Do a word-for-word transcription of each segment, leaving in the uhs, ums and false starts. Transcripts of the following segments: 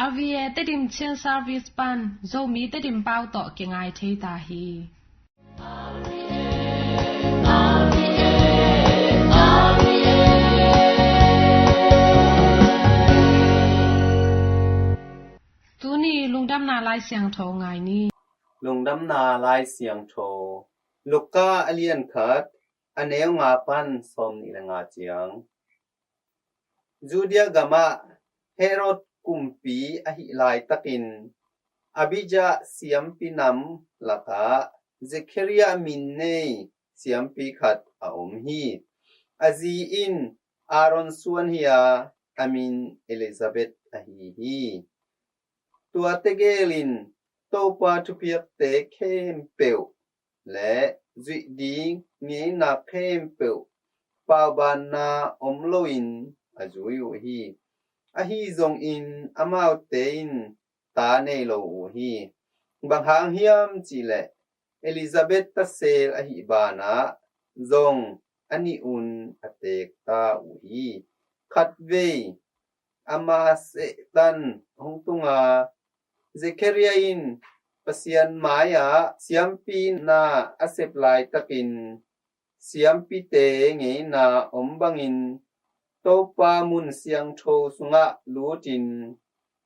R V A Tedim Chin Service pan Zomi Tedim pau tawh kingai thei ta hi. Tuni lungdamna Lai Siangtho ngai ni. Lungdamna Lai Siangtho, Luka a lian khat, a neu nga pan sawm nih le nga ciang. Judea gamah Herod kumpi ahih laitakin Abijah siampi nam lakah Zechariah min nei siampi khat a om hi. A zi in Aaron suan hi a, a min Elizabeth ahi hi. Tua tegel in Topa thupiakte khempeuh le zuih ding ngeina khempeuh paubanna om loin a zui uh hi. Ahi zongin amaute in ta nei lo uh hi. Bang hang hiam cihleh Elizabeth tasel ahih banah zong a nih un a teek ta uh hi. Khatvei ama sehtan hong tunga Zechariah in Pasian mai-ah siampi na a sep laitakin siampite ngeina om bangin Topa mun siangtho sungah lutin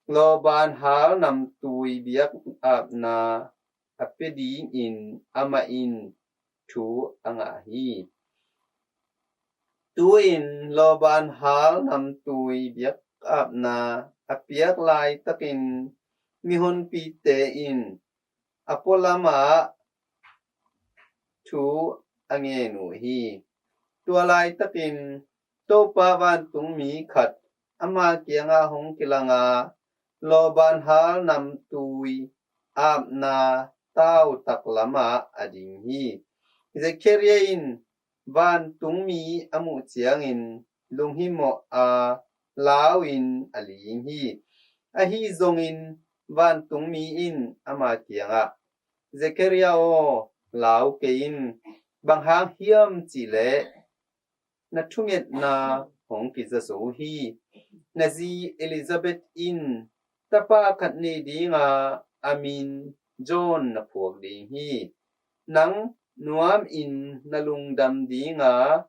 lawban hal namtui biakapna a pia dingin amah in thu a ngah hi. Tu-in lawban hal namtui biakapna a piak laitakin mihonpite in a pualamah thu a ngen uh hi. Tua laitakin Topa vantungmi khat ama kiangah hong kilanga lawban hal namtui apna tautak lamah a ding hi. Zechariah in vantungmi a muh ciangin lunghimawh a lau in a ling hi. Ahi zongin vantungmi in ama kiangah, Zechariah aw, lau kei in, bang hang hiam cihleh na thungetna hong kiza zo hi. Na zi Elizabeth in tapa khat nei dinga a min John na phuak ding hi. Nang nuamin na lungdam dinga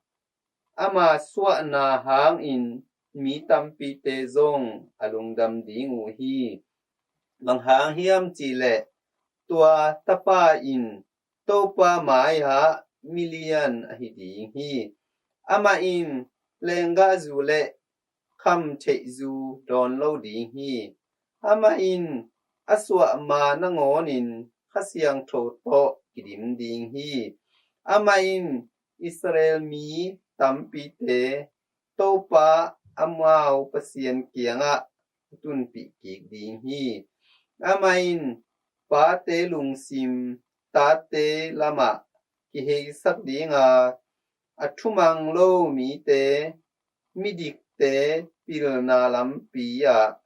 ama suahna hangin mi tampite zong a lungdam ding uh hi. Bang hang hiam cihleh tua tapa in Topa mai-ah milian ahi ding hi. Amah in lenggahzu le khamtheihzu dawn lo ding hi. Amah in a suah ma nangawnin Kha Siangtho tawh kidim ding hi. Amah in Israel mi tampite Topa amau Pasian kiangah a tunpih kik ding hi. Amah in pate lungsim tate lamah kiheisak dinga, a thumang lo mite midikte pilna lampi ah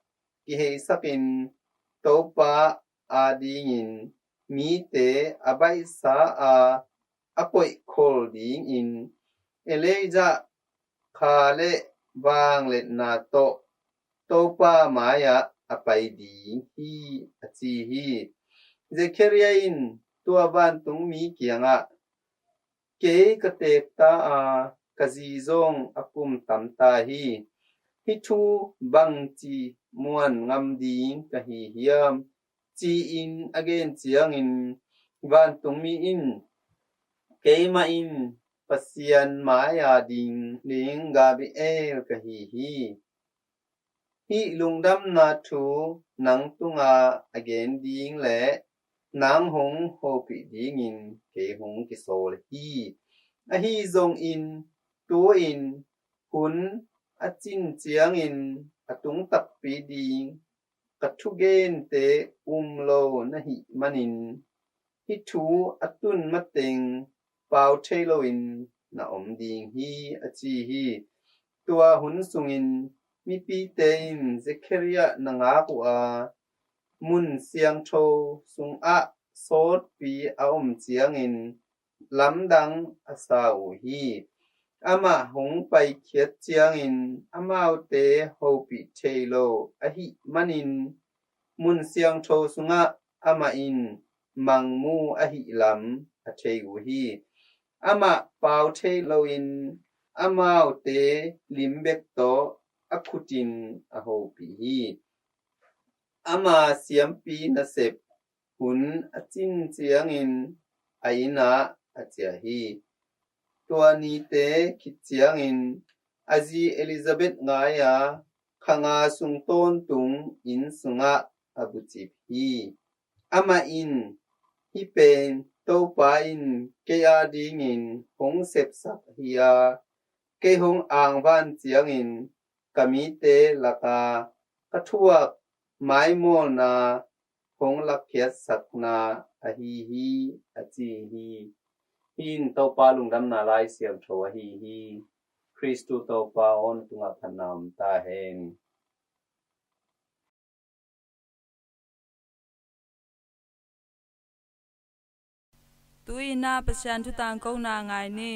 kiheisakin Topa adingin mite a baihsa a a koihkhol dingin Elijah kha le vangliatna tawh Topa mai-ah a pai ding hi, a ci hi. Zechariah in tua vantungmi kiangah, kei ka teek ta a, ka zi zong a kum tam ta hi. Hih thu bangci muan ngam ding ka hi hiam, ci-in a gen ciangin vantungmi in, keimah in Pasian mai-a ding ding Gabriel ka hi hi. Hih lungdamna thu nang tungah a gen ding le nang hong hopih dingin kei hong kisawl hi. Ahi zongin tu-in hun a cin ciangin a tung takpi ding ka thugente um lo na hih manin hih thu a tun mateng pau thei loin na om ding hi, a ci hi. Tua hun sungin mipite in Zechariah na ngak uh a, mun siangtho sungah sawtpi a om ciangin lamdang a sa uh hi. Amah hong paikhiat ciangin amaute hopih thei lo ahih manin mun siangtho sungah amah in mangmu ahih lam a thei uh hi. Amah pau thei loin amaute lim bek tawh a khutin a hopih hi. Ama siampi nasep hun a cin ciangin a innah a ciah hi. Tua nite khit ciangin a zi Elizabeth ngai-a kha nga sung tawntung inn sungah a bucip hi. Amah in, "Hih pen Topa in kei adingin hong sepsak hi-a, kei hong angvan ciangin ka mite laka ka thuak maimawlna hong lakkhiatsakna ahi hi," a ci hi. Hih in Topa lungdamna Lai Siangtho ahi hi. Khristu Topa aw na tungah phatna om ta hen. Tu-in ah Pasian thu tangkona ngai ni.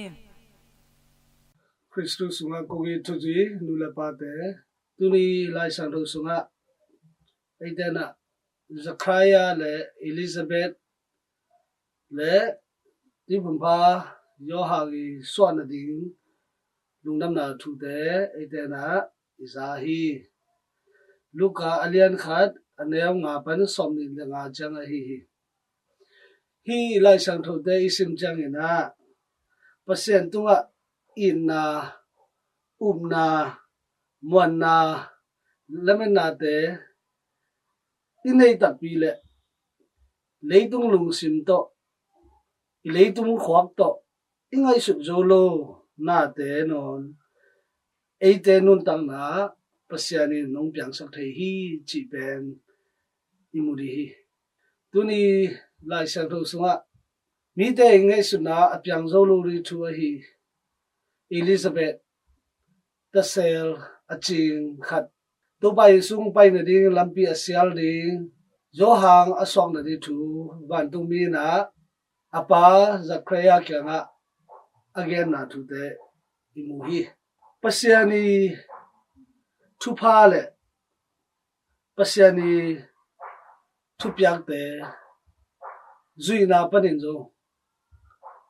Khristu sungah kong it thuzui nu le pate, tuni Lai Siangtho sungah eite in ah Zechariah le Elizabeth le Tuiphumpa Johan i suahna ding lungdamna thute eite in ah i za hi. Luka a lian khat a neu nga pan sawmnih le nga ciang ahi hi. Hih Lai Siangthote i sim ciangin ah Pasian tungah itna, upna, muanna, lametnate i nei takpi le leitung lungsim tawh, i leitung khuak tawh i ngaihsut zo lo nate nawn eite nuntakna Pasian in nong piangsak thei hi cih pen i mu dih hi. Tuni Lai Siangtho sungah mite i ngaihsutna a piang zo lo dih thu ahi Elizabeth tasel a cing khat, Topa i sung pai nading lampi a sial ding Johan a suak nading thu vantungmi in ah a pa Zechariah kiangah a genna thute i mu hi. Pasian i thupha le Pasian i thupiakte zuihna panin zong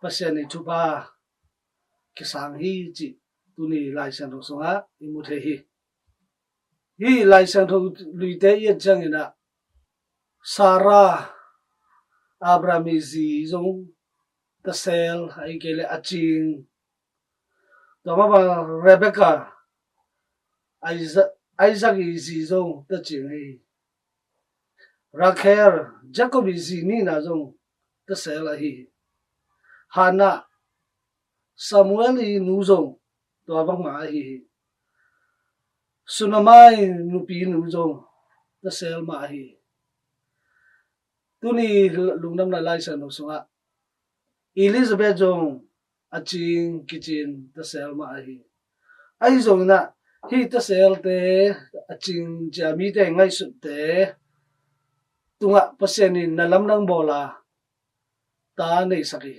Pasian i thupha kisang hi cih tuni Lai Siangtho sungah i mu thei hi. Hih Lai Siangtho luite i et ciangin ah Sarah, Abraham i zi zong tasel, ahih kei leh a cing. Tua mah bang Rebecca, Isaac, Isaac i zi zong tacing hi. Rachel, Jacob i zi nihna zong tasel ahi hi. Hannah, Samuel i nu zong tua bangmah ahi hi. Sunamah i nupi nu zong tasel mah ahi hi. Tuni lungdamna Lai Siangtho sungah Elizabeth zong a cing kicin tasel mah ahi. Ahi zongin ah hih taselte, a cing cia mite ngaihsutte tungah Pasian in na lamdang bawl a ta neisak hi.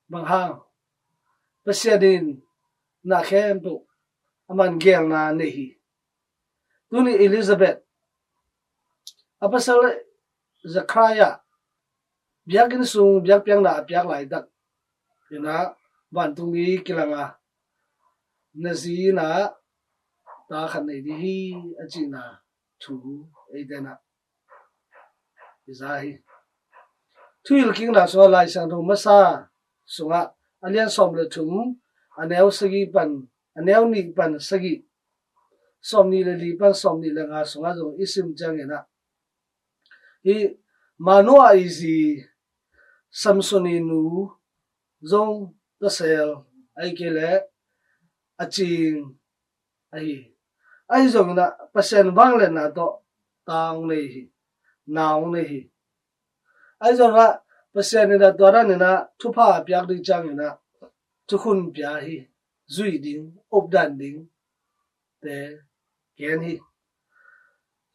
Bang hang? Pasian in na khempeuh a man gelna nei hi. Tuni Elizabeth, a pasal Zechariah biakinn sung biakpiakna a piak laitak in ah vantungmi kilang a, na zi in ah ta khat nei ding hi a cihna thu eite in ah i za hi. Thuhilhkikna sungah Lai Siangtho masa sungah a lian sawm le thum, a neu sagih pan, a neu nih pan sagih, sawmnih le li pan sawmnih le nga sungah zong i sim ciangin ah hih Manoah i zi Samson i nu zong tasel, ahih kei leh a cing ahi. Ahi zongin ah Pasian vangliatna tawh ta hong nei hi, na hong nei hi. Ahi zongin ah Pasian in ah tua dan in ah thupha a piak ding ciangin ah thukhun pia hi, zuih ding, updan ding te gen hi.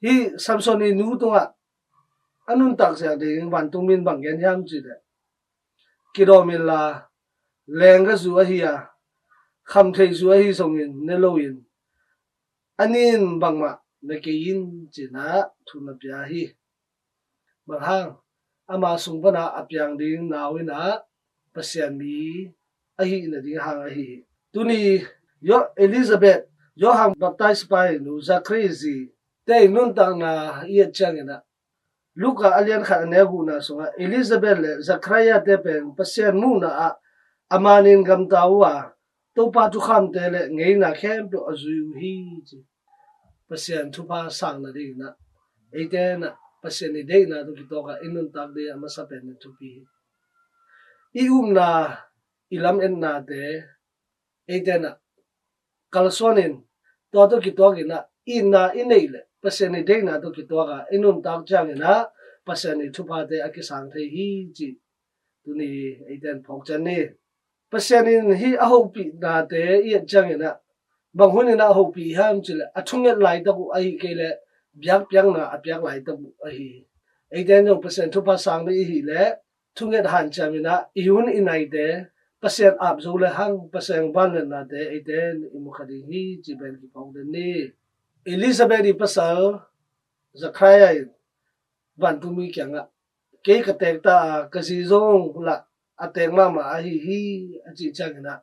Hih Samson i nu tungah a nuntak ziak ding vantungmi in bang gen hiam cih leh, kidawm inla, leenggahzu ahi a, khamtheihzu ahi zongin ne loin, a nin bangmah na kei in, ci-in ah thu na pia hi. Bang hang, ama sung pan a piang ding nau in ah Pasian mi ahih nading hang ahi hi. Tuni, Yo-, Elizabeth, Johan Baptist pa' nu Zachariah zi te' nuntakna i et ciangin ah, Luka a lian khat a neu gukna sungah Elizabeth le Zachariah te pen Pasian muhna ah a manin gamta uh a, Topa thukhamte le ngeina khempeuh a zui uh hi, ci. Pasian thupha sang nadingin ah, eite in ah Pasian i deihna tawh kitawk a i nuntak ding a masa pen in thupi hi. I upna, i lametnate, eite in ah kalsuan in, tua tawh kituak in ah itna i neih leh Pasian i deihna tawh kituak a i nuntak ciangin ah Pasian i thuphate a kisang thei hi, ci tuni eite in phawk ciat ni. Pasian in hih a hopihnate i et ciangin ah, bang hun in ah a hopih hiam cih leh a thunget laitak uh ahih kei leh biakpiakna a piak laitak uh ahi hi. Eite in zong Pasian thupha sang ding i hih leh thunget hanciam in ah i hun i naite Pasian ap zo le hang Pasian vangliatnate eite in i mu kha ding hi, ci pen kiphawk den ni. Elizabeth i pasal Zachariah in vantungmi kiangah, kei ka teek ta a, ka zi zong lah a teek mahmah ahi hi, a cih ciangin ah,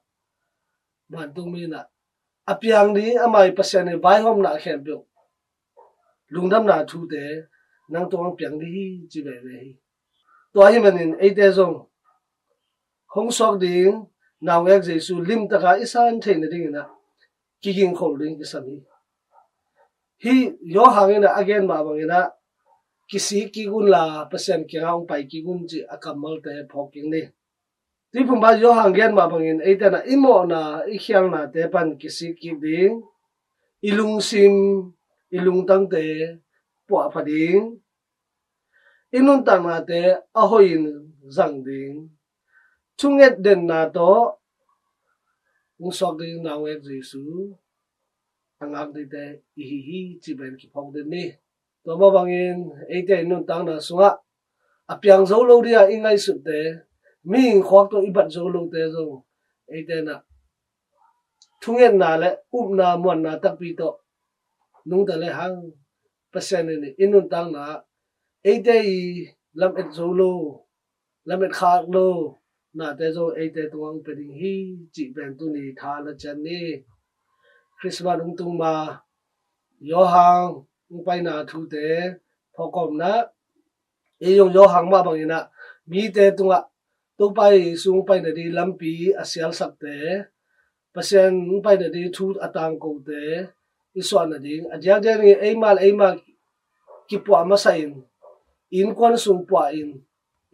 vantungmi in ah a piang ding ama i Pasian i vaihawmna khempeuh, lungdamna thute nang tungah piang ding hi, ci veve hi. Tua ahih manin eite zong hong suak ding naungek Jesu limtak a i san theih nadingin ah kigingkhol ding kisam hi. Hih Johan in ah a gen mah bangin ah kisik kik unla Pasian kiangah hong pai kik un, cih a kammalte phawk kik ni. Tuiphumpa Johan gen mah bangin eite in ah i mawhna i khialnate pan kisik kik ding, i lungsim, i lungtangte puahpha ding, i nuntaknate a hoihin zang ding, thunget denna tawh hong suak ding naungek Jesu a ngak dingte i hi hi, ci pen kiphawk den ni. Tua mah bangin eite i nuntakna sungah a piang zo lo ding a i ngaihsutte, mihing khuak tawh i bat zo lote zong eite in ah thungetna le upna muanna takpi tawh nungta le hang Pasian in i nuntakna eite i lamet zo lo, lamet khak lo nate zong eite tungah hong pia ding hi, cih pen tuni tha la ciat ni. Christmas hong tung ma, Johan hong paina thute phawk kawm in ah, ei zong Johan mah bangin ah mite tungah Topa Jesu hong pai nading lampi a sialsakte, Pasian hong pai nading thu a tangkote i suah nading, a diakdiak dingin eima le eima kipuah masa in, i innkuan sung puah in,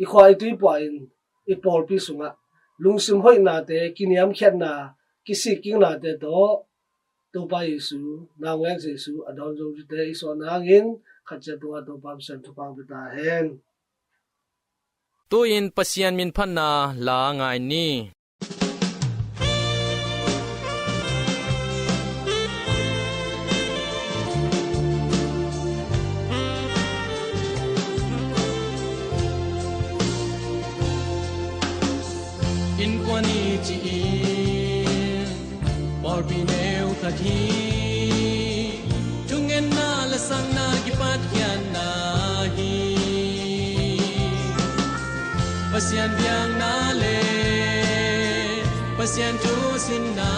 i khua i tui puah in, i pawlpi sungah lungsim hoihnate, kiniamkhiatna, kisik kiknate tawh Topa Jesu, naungek Jesu a dawn zo dingte i suah nangin khat ciat tungah Topa Pasian thupha hong pia ta hen. Tu-in Pasian minphatna la ngai ni. Innkuan i cih in pawlpi neu khat hi. Thungetna lasakna kipatkhiatna hi. Pasian biakna le Pasian thu sinna,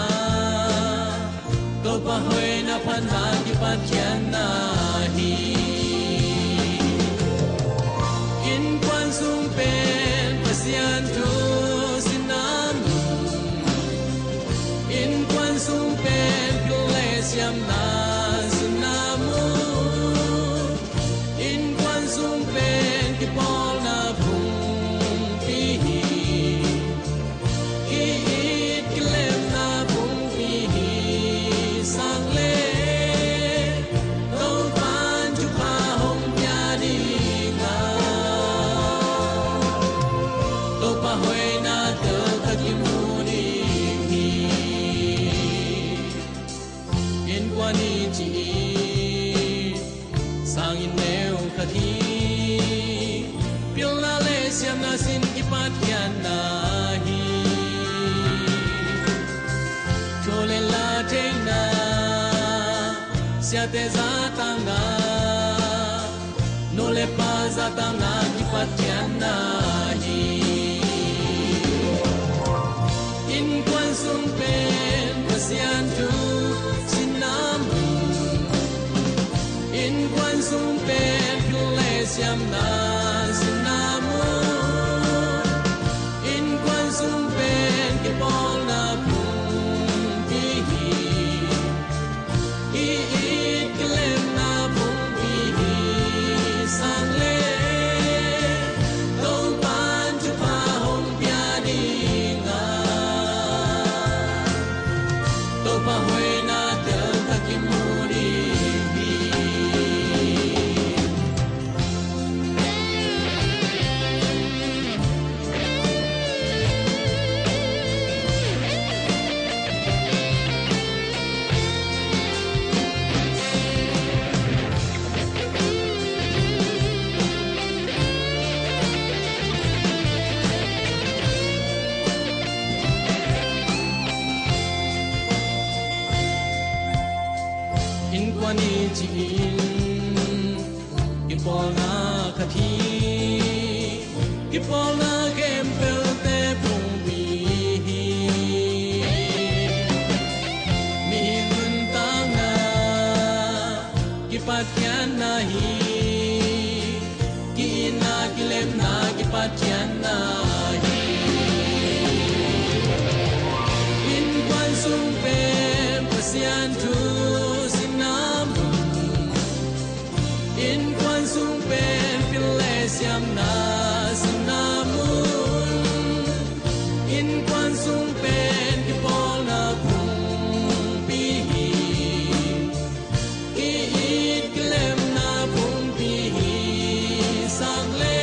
Topa hoihna phatna kipatkhiatna hi. Innkuan sung pen Pasian thu sinna mun, innkuan sung pen pil le siamna sinna mun, innkuan sung pen kipawlna phungpi hi. Ki-it kilemna phungpi hi sang le, Topa'n thupha hong pia ding a, Topa hoihna teltak kimu ding hi. Innkuan i cih in sanginn neu khat hi. Pilna le siamna sin kipatkhiatna hi. Thu le la theihna, siate zatang Tangna kipathianna hi. Innkuan sung pen Pasian thu sinna mun. Innkuan sung pen pil le siamna sinna mun. Innkuan sung pen kipawlna pumpi hi. Ki-it kilemna pumpi hi sang le, Topan thupha hong pia ding a, Topa hoihna teltak kimu ding hi. Innkuan i cih in kipawlna khat hi. Kipawlna khempeuhte pumpi hi. Mihing nuntakna kipathianna hi. Ki-itna kilemna kipathianna hi. Innkuan sung pen Pasian thu sinna mun. Innkuan sung pen pil le siamna sinna mun. Innkuan sung pen kipawlna pumpi hi. Ki-it kilemna pumpi hi sang le,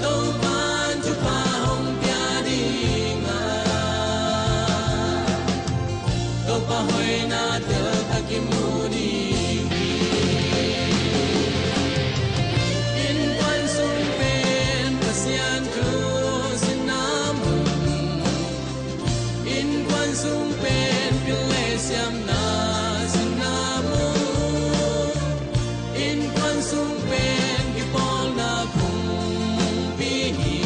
Topan thupha hong pia ding a, Topa hoihna teltak kimu ding hi. Innkuan sung pen Pasian thu sinna mun. Innkuan sung pen pil le siamna sinna mun. Innkuan sung pen kipawlna pumpi hi.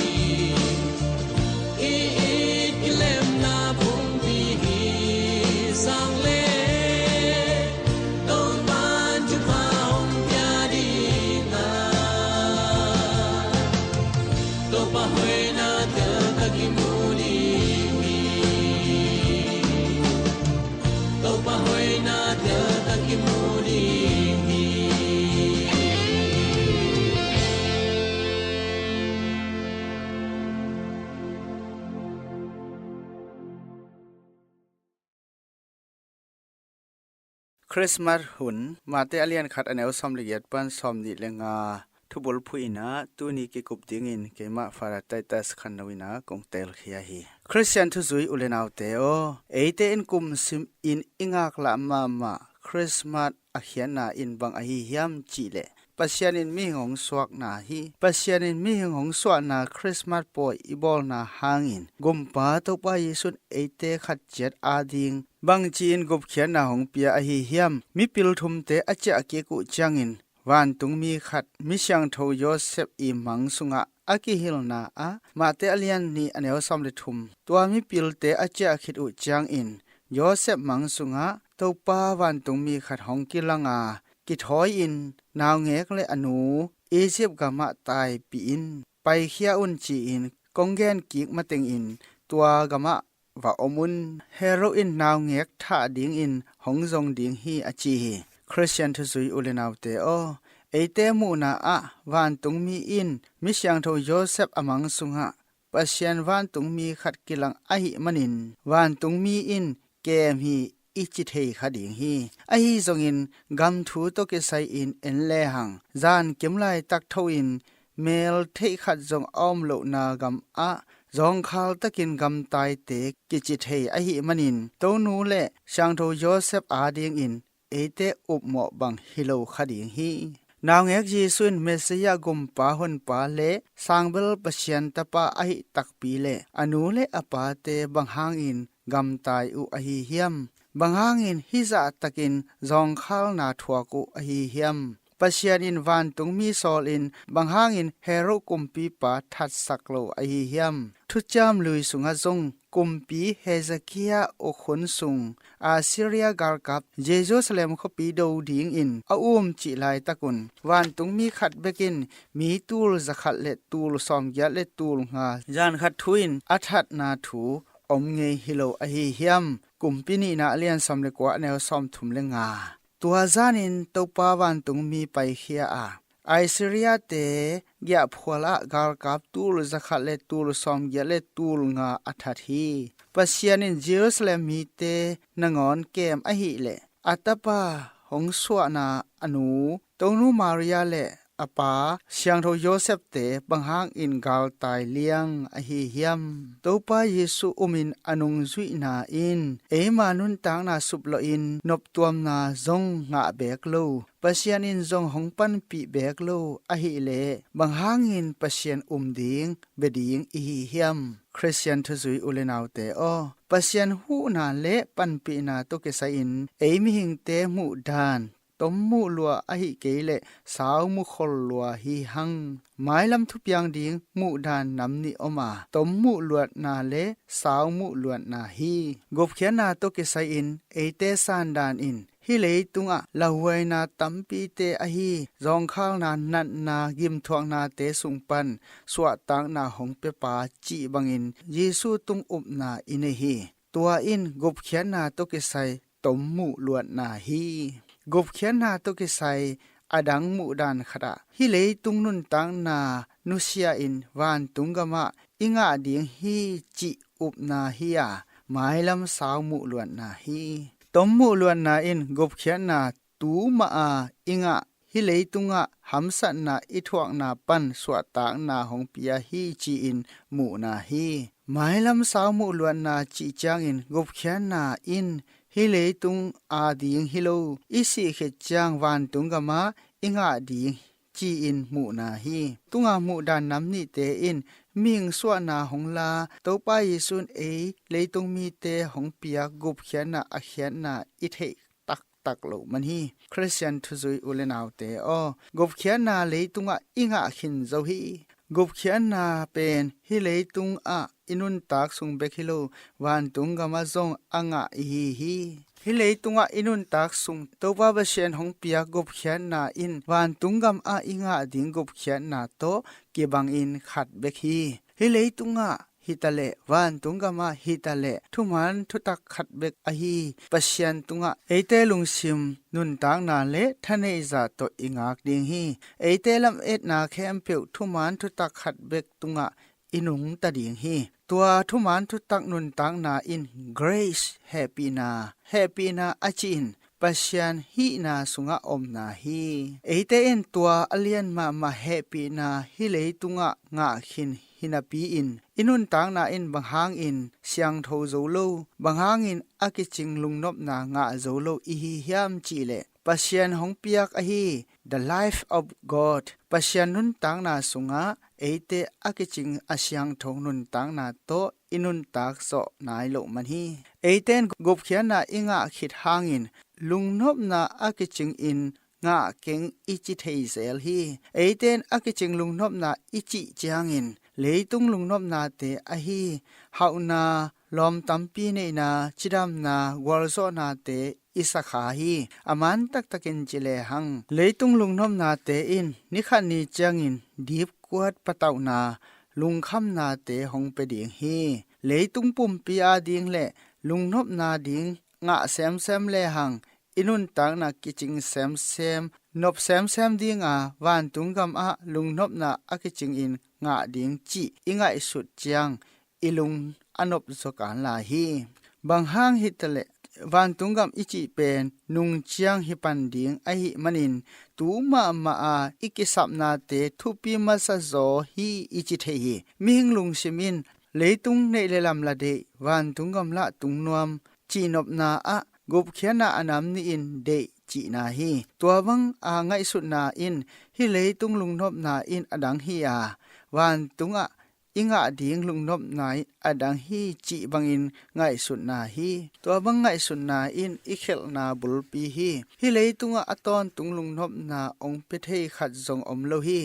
Ki-it kilemna pumpi hi sang le, Topan thupha hong pia ding a, Topa hoihna teltak kimu ding hi. Topa hoihna teltak kimu ding hi. Christmas hun, Mate a lian khat a neu sawm le giat pan sawm nih le nga thubulphuh in ah tuni kikup dingin keimah Father Titus Khanno in ah kong telkhia hi. Khristian thuzui u le naute aw, eite in kum sim in i ngaklah mahmah Christmas a khiatna in bang ahi hiam cihleh, Pasian in mihing hong suakna hi. Pasian in mihing hong suahna Christmas pawi i bawlna hangin Gumpa Topa Jesuh in eite khat ciat ading bangci-in gupkhiatna hong pia ahi hiam? Mipil thumte a ciah kik uh ciangin vantungmi khat, mi siangtho Joseph i mang sungah a kihilna ah, Mate a lian nih a neu sawm le thum, tua mipilte a ciah khit uh ciangin Joseph mang sungah Topa vantungmi khat hong kilang a, kithawi-in naungek le a nu Egypt gamah taipih in paikhia un ci-in kong gen kik matengin tua gamah va om un. Herod in naungek thah dingin hong zong ding hi, a ci hi. Khristian thuzui u le naute aw, eite muhna ah vantungmi in mi siangtho Joseph a mang sungah Pasian vantungmi khat kilang ahih manin vantungmi in kem hi i ci thei kha ding hi. Ahi zongin gam thu tawh kisai-in en lehang, zan kim laitak tho-in mel theih khat zong a om lohna gamah zawngkhal takin gamtaite kici thei ahih manin Tonu le Siangtho Joseph adingin eite upmawh bang hi lo kha ding hi. Naungek Jesuh in Messiah, Gumpa, Honpa le Sangbel Pasian Tapa ahih takpi le a nu le a pate bang hangin gamtai uh ahi hiam? Bang hangin hih zahtakin zawngkhalna thuak uh ahi hiam? Pasian in vantungmi sawlin bang hangin Herod kumpipa thatsak lo ahi hiam? Thuciam Lui sungah zong kumpi Hezekiah uk hun sung Assyria galkap Jerusalem khuapi do dingin a um cih laitakun vantungmi khat bekin mi tul zakhat le tul sawmgiat le tul nga zankhat thu-in a thatna thu om ngei hi lo ahi hiam? Kumpi nihna a lian sawm le kua, a neu sawmthum le nga. Tua zanin Topa vantungmi paikhia a, Assyria-te giahphual ah galkap tul zakhat le tul sawmgiat le tul nga a that hi. Pasian in Jerusalem mite nangawn kem ahileh a tapa hong suahna a nu Tonu Maria le a pa Siangtho Joseph-te bang hangin galtai liang ahi hiam? Topa Jesu umin a nungzuihna in eima nuntakna suplawhin noptuamna zong ngah beek lo, Pasian in zong hong panpih beek lo ahileh bang hangin Pasian um ding bia ding i hi hiam? Khristian thuzui u le naute aw, Pasian huhna le panpihna tawh kisai-in ei mihingte muhdan tom muh lua ahi kei leh sau mukhol lua hi hang. Mailam thupiang ding muhdan nam nih om a, tom muh luatna le sau muh luatna hi. Gupkhiatna tawh kisai-in eite sandan in hih leitungah lauhuaina tampite ahi zawngkhalna, natna, gimthuaknate sung pan suahtakna hong piapa cih bangin Jesu tung upna i nei hi. Tua in gupkhiatna tawh kisai tom muh luatna hi. Gupkhiatna tawh kisai a dang muhdan khatah hih leitung nuntakna nusia-in vantung gamah i ngah ding hi cih upna hi a, mailam sau muh luatna hi. Tom muh luatna in gupkhiatna tu mah a i ngah hih leitungah hamsatna i thuakna pan suahtakna hong pia hi ci-in muhna hi. Mailam sau muh luatna cih ciangin gupkhiatna in hih leitung a ding hi lo, i sih khit ciang vantung gamah i ngah ding ci-in muhna hi. Tunga muhdan nam nihte in mihing suahna hong la, Topa Jesu in ei leitung mite hong piak gupkhiatna a khiatna i theih taktak loh man hi. Khristian thuzui u le naute aw, gupkhiatna leitungah i ngah khin zo hi. Gupkhiatna pen hih leitungah i nuntak sung bek hi lo, vantung gamah zong a ngah i hi hi. Hih leitungah i nuntak sung Topa Pasian hong piak gupkhiatna in vantung gamah i ngah ding gupkhiatna tawh kibangin khat bek hi. Hih leitungah hitaleh vantung gamah hitaleh thuman thutak khat bek ahi Pasian tungah eite lungsim nuntakna le thaneihzah tawh i ngak ding hi. Eite lametna khempeuh thuman thutak khat bek tungah i nungta ding hi. Tua thuman thutak nuntakna in grace, hehpihna, hehpihna a cih in Pasian hihna sungah omna hi. Eite in tua a lian mahmah hehpihna hih leitungah ngah khin hinapi-in i nuntakna in bang hangin siangtho zo lo, bang hangin a kicing lungnopna ngah zo lo i hi hiam cihleh Pasian hong piak ahi the life of God, Pasian nuntakna sungah eite a kicing a siangtho nuntakna tawh i nuntak zawh nai loh man hi. Eite in gupkhiatna i ngah khit hangin lungnopna a kicingin ngah keng i ci thei zel hi. Eite in a kicing lungnopna i cih ciangin leitung lungnopnate ahi hauhna, lawm tampi neihna, cidamna, gualzawhnate i sakha hi. A man taktakin ci lehang leitung lungnopnate in nikhat ni ciangin dipkuat patauhna, lungkhamnate hong pia ding hi. Leitung pumpi ading le lungnopna ding ngah semsem lehang i nuntakna kicing semsem, nop semsem dinga vantung gamah lungnopna a kicingin ngah ding cih i ngaihsut ciang i lung a nop zaw kan lai hi. Bang hang hitaleh vantung gam i cih pen nung ciang hi pan ding ahih manin tu mahmah a i kisapnate thupi masa zaw hi i ci thei hi. Mihing lungsim in leitung neih le lam la deih, vantung gam lah tung nuam cihnopna ah gupkhiatna a nam nihin deih cihna hi. Tua bang a ngaihsutna in hih leitung lungnopna in a dang hi a, vantungah i ngah ding lungnopna in a dang hi cih bangin ngaihsutna hi. Tua bang ngaihsutna in i khelhna bulpi hi. Hih leitungah a tawntung lungnopna ong pia thei khat zong om lo hi.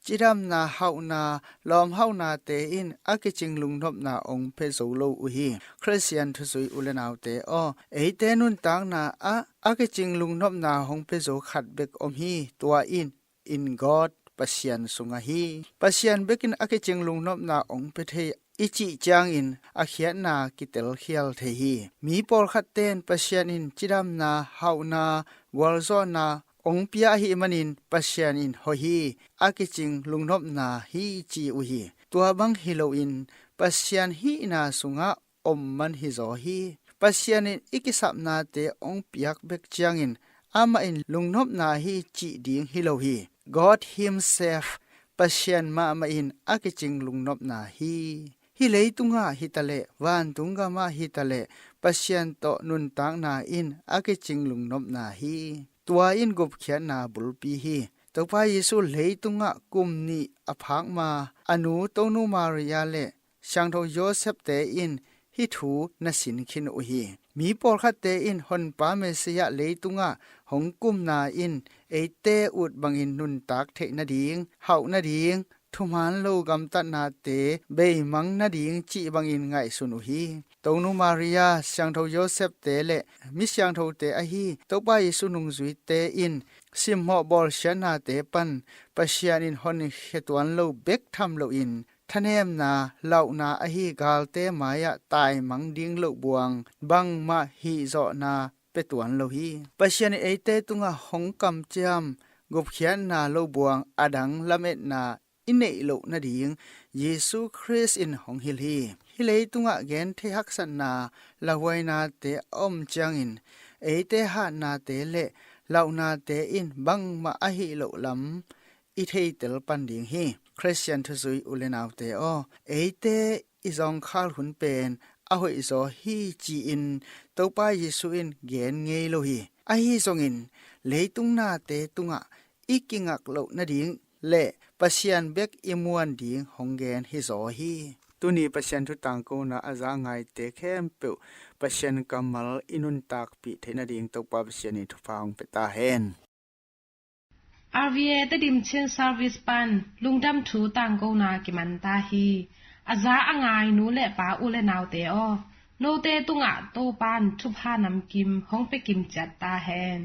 Cidamna, hauhna, lawmhauhnate in a kicing lungnopna ong pia zo lo uh hi. Khristian thuzui u le naute aw, eite nuntakna ah a kicing lungnopna hong pia zo khat bek om hi. Tua in, in God Pasian sungah hi. Pasian bekin a kicing lungnopna ong pia thei i cih ciangin a khiatna kitelkhial thei hi. Mi pawlkhat ten Pasian in cidamna, hauhna, gualzawhna ong pia ahih manin Pasian in hoih hi, a kicing lungnopna hi ci uh hi. Tua bang hi loin Pasian hihna sungah om man hi zaw hi. Pasian in i kisapnate ong piak bek ciangin amah in lungnopna hi cih ding hi lo hi. God himself, Pasian mahmah in a kicing lungnopna hi. Hih leitungah hitaleh vantung gamah hitaleh Pasian tawh nuntakna in a kicing lungnopna hi. Tua in gupkhiatna bulpi hi. Topa Jesu leitungah kum nih a phak ma a nu Tonu Maria le Siangtho Joseph-te in hih thu na sin khin uh hi. Mi pawlkhatte in Honpa Messiah leitungah hong kumna in eite ut bangin nuntak theih nading, hauh nading, thuman lo gamtatnate beimang nading cih bangin ngaihsun uh hi. Tonu Maria, Siangtho Joseph-te le mi siangthote ahi Topa Jesu nungzuite in simmawh bawlsiatnate pan Pasian in honkhia tuan lo bek tham loin thanemna, lauhna ahi galte mai-ah taimang ding loh buang bangmah hihzawhna pia tuan lo hi. Pasian in eite tungah hong kamciam gupkhiatna lo buang a dang lametna i neih loh nading Jesu Khrist in hong hilh hi. Hih leitungah genthei haksatna lauhuainate a om ciangin eite hatnate le lauhnate in bangmah a hih loh lam i theitel pan ding hi. Khristian thuzui u le naute aw, eite i zawngkhal hun pen a hoihzaw hi ci-in Topa Jesu in gen ngei lo hi. Ahi zongin leitung nate tungah i kingak loh nading le Pasian bek i muan ding hong gen hi zaw hi. Tuni Pasian thu tangkona a za ngaite khempeuh Pasian kammal i nuntakpih theih nading Topa Pasian in thupha hong pia ta hen. R V A Tedim Chin Service pan lungdam thu tangkona kiman ta hi. A za a ngai nu le pa u le naute aw, note tungah Topan thupha namkim hong pia kim ciat ta hen.